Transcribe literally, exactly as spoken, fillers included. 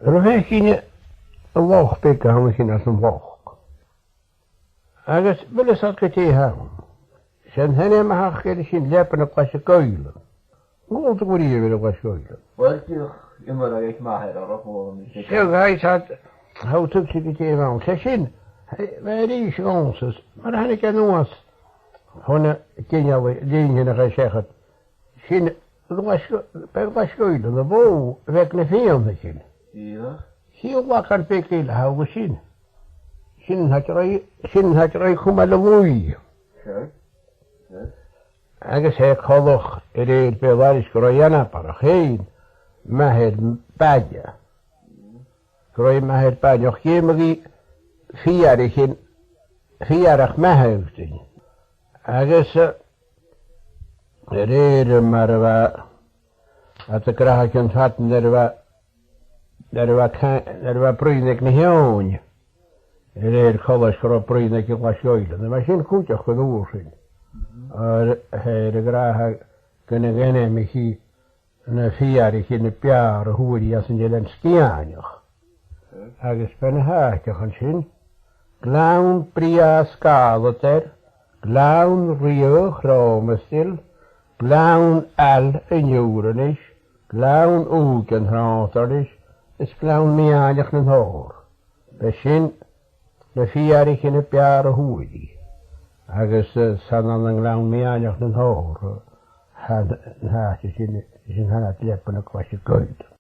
An robh fhios agaibh an loch beag a th' ann an sin anns a' Bhloc? Agus bheil fhios agaibh dè th' ann? 'S e an t-ainm a th' aca air sin, Leapann a' Ghlasaig Ghaoilein. An cuala tu riamh air a' Ghlasaig Ghaoilein? Uill, dìreach, iomradh aig m' athair orra, bhuel, an-diugh. Seadh, tha, tha, tha thu a' tuigsinn gu dè bh' ann. 'S e sin, bha e a-rithist dhòmhsa, mar a thàinig e a-nuas bho na ginealaich-, lìonaichean a chaidh seachad. Sin, a' Ghlas-, b' e a' Ghlasaig Ghaoilein a' bhò a bh' aig na fianaichean. Dìreach. Sin an lagan beag eile a th' ann an sin. Sin an taigh a rinn, sin an taigh a rinn Cumail a' Bhuidhe. Seadh. Seadh. Agus tha e coltach a rèir beul-aithris gun robh Iain Abarrach fhèin, m' athair-baile. Gun robh e m' athair-baile, ach dh'fheumadh e fìor a chinn, fìor a' mhaitheadh dhuinn. Agus, eh, a rèir mar a bha iad ag ràdh aig an fhad nuair a bha, nuair a bha ca-, nuair a bha bruidhinn aig na h-eòin, a rèir coltais gun robh bruidhinn aig a' Ghlasaig Ghaoilein. Bha sin cuideachd gu dlùth sin. Air, air a ràdh gun do dh'ainmich i na fìor a chinn, na b' fheàrr a fhuair i às an Eilean Sgitheanach. Agus b' e na h-àiteachan sin, Gleann Brìgh à Scàladair, Gleann Rìogh Chròmastail, Gleann Aill an Iùranais, Gleann Ùige an Tròndairnis, is Gleann Meadhanach nan Tòr. B' e sin na fìor a chinn, na b' fheàrr a fhuair i. Agus, eh, 's ann an Gleann Meadhanach nan Tòr, eh, tha, tha sin, sin a th' ann an Leapann a' Ghlasaig Ghaoilein.